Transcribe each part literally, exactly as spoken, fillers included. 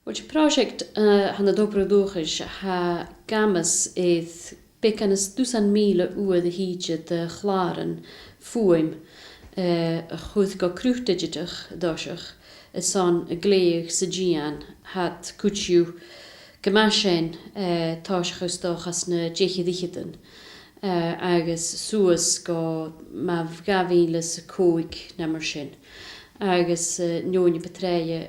Uill, 's e pròiseact, eh, a th' ann an obair a' dùthchais, tha ag amas air beagan is dusan mìle uair a thìde de chlàran fuaim, eh, a chur gu cruth didseatach an toiseach, airson a ghlèidheadh san dìon. Tha iad cuideachd gu math sean, eh, tòiseachadh 's dòcha anns na deich air fhicheadan, eh, agus suas gu mu dhà mhìle 's a còig no mar sin. Agus, eh, an fheadhainn a bu tràithe,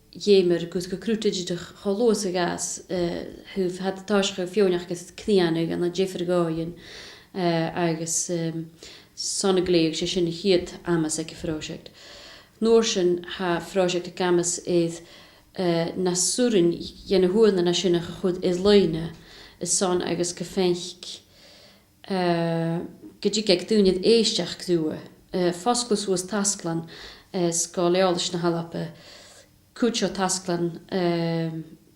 dh'fheumadh iad a chur gu cruth didseatach cho luath 's a ghabhas, eh, thaobh, tha iad a' tòiseachadh a' feumachdainn air crìonadh ann an diofar dhòighean, eh, agus, ehm, 's ann a ghlèidheadh sibh sin a' chiad amas aig a' phròiseact. An uair sin, tha a' phròiseact ag amas air, eh, nas urrainn dhen a h-uile nì a tha sineach a chur air-loidhne, airson agus gum faic, eh, gun tigeadh daoine air èisteachd riutha, eh, fosgladh suas tasglann, eh, Sgoil Eòlais na h-Alba, cuid de thasglann, eh,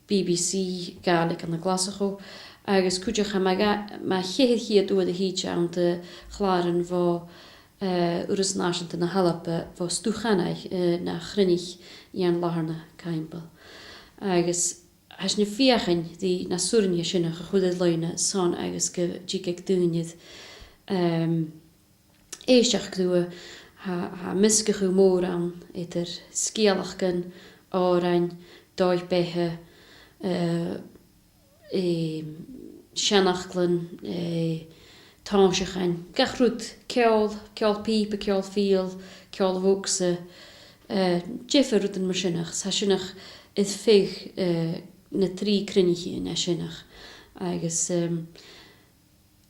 B B C Gàidhlig ann an Glaschu, agus cuideachd tha mu dhà-, mu cheithir cheud uair a thìde ann de chlàran bho, eh, Urras Nàiseanta na h-Alba, bho Stuth Chanaigh, eh, na chruinnich Iain Latharna Caimbeul. Agus tha sinn a' feuchainn ri nas urrainne sineach a chur air-loidhne airson agus gun tigeadh daoine air, ehm, èisteachd riutha. Tha, tha measgachadh mòr ann eadar sgeulachdan, òrain, dòigh-beatha, eh, eh, seanfhaclan, eh, tòimhseachain, gach rud, ceòl, ceòl pìoba, ceòl fidheall, ceòl bhogsa, eh, diofar rudan mar sineach. Tha sineach air feadh, eh, na trì cruinneachadh a tha sineach. Agus, ehm,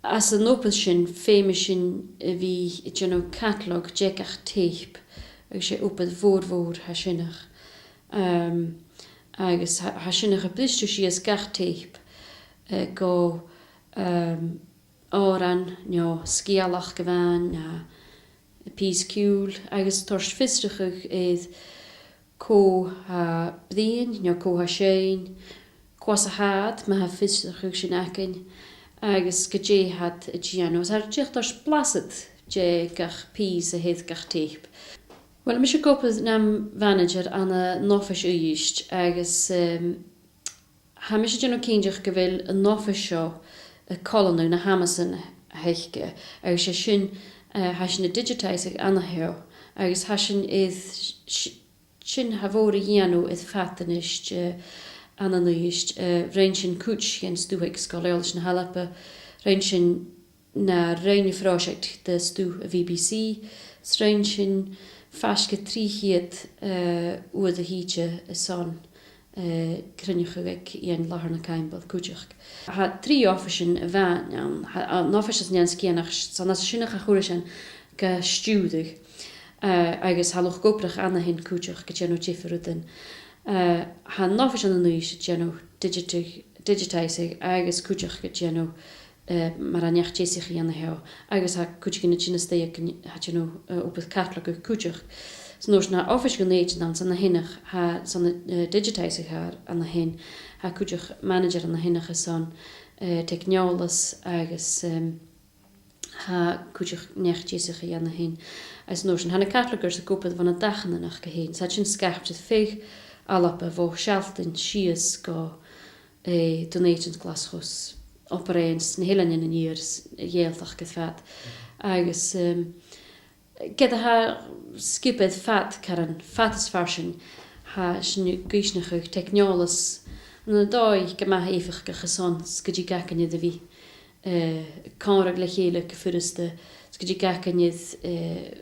anns an obair sin, feumaidh sinn a bhith a' dèanamh catalog de gach teip, agus 's e obair mhòr, mhòr a tha sineach. Ehm, agus tha, tha sineach a' briseadh sìos gach teip, eh, gu, ehm, òran, no sgeulachd a-mhàin, no pìos ciùil, agus toirt fiosrachadh air cò tha bruidhinn, no cò tha a' seinn, cò às a tha iad, ma tha fiosrachadh sin againn, agus gu dè tha iad a' dèanamh. Is tha iad dìreach a' toirt blasad de gach pìos a th' air gach teip. Uill, tha mise ag obair nam mhanaidsear ann an Oifis Uibhist, agus, ehm, tha mise a' dèanamh cinnteach gu bheil an oifis seo a' coileanadh na h-amasan a th' aice, agus 's e sin, eh, tha sinn a' digitizeadh an seo, agus tha sinn air s-, sin tha mòr a dhèanamh air fad a-nis, eh, ann an Uibhist, eh, rinn sinn cuid dhen stuth aig Sgoil Eòlais na h-Alba, rinn sinn na rinn a' phròiseact de stuth a' B B C, 's rinn sinn faisg air trì cheud, eh, uair a thìde airson, eh, cruinneachadh aig Iain Latharna Caimbeul cuideachd. Tha trì oifisean a-mhàin ann, tha, an oifis as an sgian, 's ann às a sin a chuireas sinn gu stiùireadh, eh, agus tha luchd-obrach ann a shin cuideachd a' dèanamh diofar rudan. Eh, tha an oifis ann an Uibhist a' dèanamh digiti-, digitizeadh agus cuideachd a' dèanamh, eh, mar an neach-deasachaidh an seo, agus tha cuideigin a' tighinn a-steach gun, tha a' dèanamh, eh, obair catalogadh cuideachd. Is an uair sin tha oifis Dhùn Èideann ann 's ann a shineach, tha, 's ann a, eh, digitizeadh a th' ann a shin, tha cuideachd manaidsear ann a shineach airson, eh, teicneòlas agus, ehm, tha cuideachd neach-deasachaidh ann a shin. Is an uair sin, tha na catalogers ag obair bhon an dachannan aca fhèin. 'S tha sin sgaipte air feadh Alba bho Shealtainn sìos gu, eh, Dùn Èideann, Glaschu, Obar Dheathain, na h-Eileanan an Iar, 's a' Ghàidhealtachd air fad. Agus, ehm, ged a tha sgioba air fad caran, fad is farsaing, tha sinn ag aoiseachadh teicneòlas ann an dòigh gu math èifeachdach airson 's gun tig againn air a bhith, eh, còmhradh le chèile gu furasta, 's gun tig againn air, eh,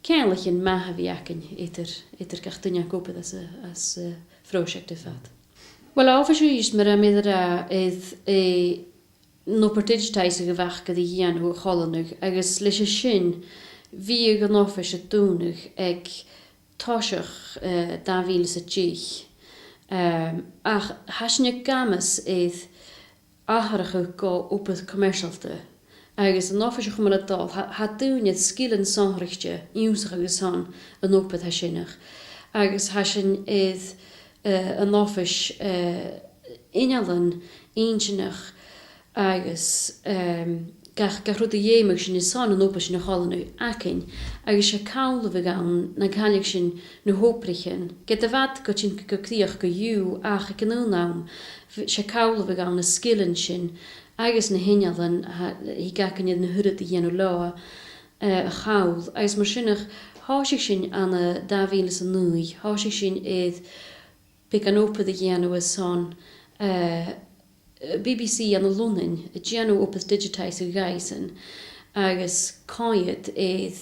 ceanglaichean math a bhith againn eadar, eadar gach duine ag obair anns a', anns a' phròiseact air fad. Uill, oifis Uibhist, mar a bha mi ag ràdh, air, eh, an obair digitizeadh a bh' aca ri dhèanamh a choileanadh, agus leis a sin, bhiodh an oifis a' dùnadh aig toiseach, eh, dà mhìle 's a deich. Ehm, ach tha sinn ag amas air atharrachadh gu obair choimeirsealta, agus an oifis a chumail a' dol, tha, tha daoine air sgilean sònraichte ionnsachadh airson an obair a tha sineach, agus tha sinn air, eh, an oifis, eh, innealan inntinneach agus, ehm, gach, gach rud a dh'fheumadh sinn airson an obair sin a choileanadh againn, agus 's e call a bhiodh ann nan cailleadh sinn na h-obraichean, ged a bhiodh iad gu, gu crìoch co-dhiù, ach aig an aon àm, 's e call a bhiodh ann na sgilean sin agus na h-innealan a th' againn air na h-uiread a dhèanamh leotha, eh, a chall. Agus mar sin, thòisich sinn ann an dà mhìle 's a naoi, thòisich sinn air beagan obair a dhèanamh airson, eh, B B C ann an Lunnainn, a' dèanamh obair digitise dhaibhsan, agus coimhead air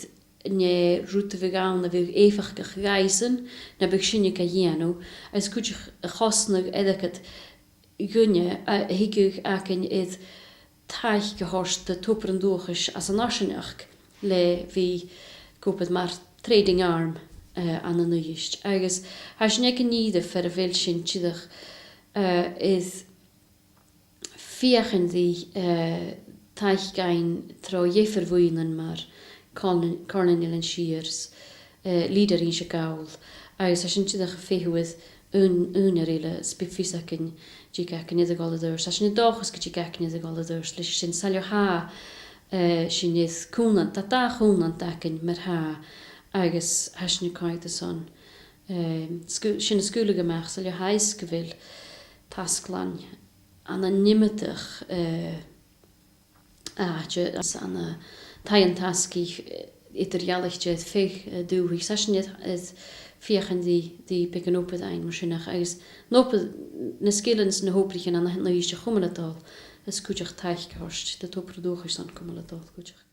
an e rud a bhiodh ann a bhiodh èifeachdach dhaibhsan, na bhiodh sinne ga dhèanamh, agus cuideachd a' chosnadh airgead dhuinne a, a thigeadh againn air taic a thoirt do Tobar an Dualchais anns an fharsaingeachd le bhith ag obair mar trading arm, eh, ann an Uibhist. Agus tha sinn aig an ìre far a bheil sinn dìreach, eh, air feuchainn ri, eh, taic fhaighinn tro dhiofar bhuidhnean mar Comhairle, Comhairle an Eilein Siar, eh, Leader Innse Gall, agus tha sinn dìreach a' feitheamh air aon, aon eile, 's bidh fios againn dè th' againn air a dhol air adhart. Tha sinn an dòchas gun tig againn air a dhol air adhart leis a sin. Saoil a tha, eh, sinn air cùmhnant, tha dà chùmhnant againn mar-thà, agus tha sinn a' coimhead airson, eh, sgu-, sin a sgaoileadh a-mach, saoil a tha fhios gu bheil tasglann ann an iomadach, eh, àite, is ann an taighean-tasgaidh, eh, eadar-dhealaichte air feadh, eh, dùthaich. 'S tha sinn air, air feuchainn ri, ri beagan obair fhaighinn mar sin, ach agus an obair, na sgilean 's na h-obraichean ann an Uibhist a chumail a' dol, is cuideachd taic a thoirt do Thobar an Dualchais airson cumail a' dol cuideachd.